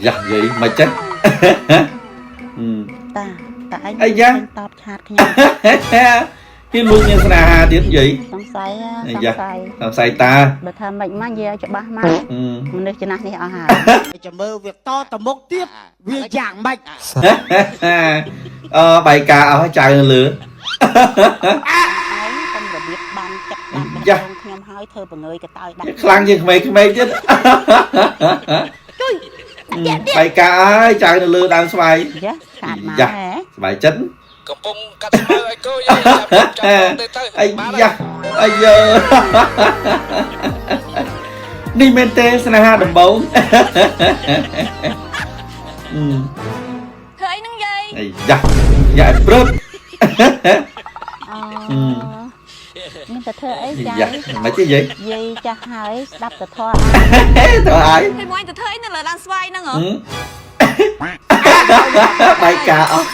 យ៉ាយាយមិនចេះ តាតាឯង អាយ៉ា តប chat ខ្ញុំ គេលួចមានស្នេហាទៀតយាយ សង្ស័យ អាយ៉ា សង្ស័យ សង្ស័យតា បើថាមិនមកនិយាយឲ្យច្បាស់មកមនុស្សចំណាស់នេះអស់ហើយ ចាំមើលវាតតមុខទៀតវាយ៉ាងម៉េច អឺបាយការអស់ហើយចៅនៅលើ ឯងកុំរបៀបបានចិត្តបានបេះ យ៉ា ដូងខ្ញុំហើយធ្វើបង្ងើយកតើយដាក់ ខ្លាំងជាងក្មេងៗទៀត ជួយ បាយការអើយចៅនៅលើដើមស្វាយ យ៉ាស្អាតមក យ៉ា ហ៎ ស្បាយចិត្ត កំពុងកាត់ស្មៅឲ្យគោយាយចាប់ចាប់ទេទៅ អាយ៉ាអាយើនេះមែនទេស្នេហាដំបូង ធ្វើអីហ្នឹងយាយ អាយ៉ាយ៉ាឲ្យព្រឹត អូមានតែធ្វើអីចា យ៉ាមិនទេយាយ យាយចាស់ហើយស្ដាប់តែធម៌ ទៅហើយ ហើយមួយទៅធ្វើអីនៅលើឡានស្វាយហ្នឹងហ៎ បាយការអស់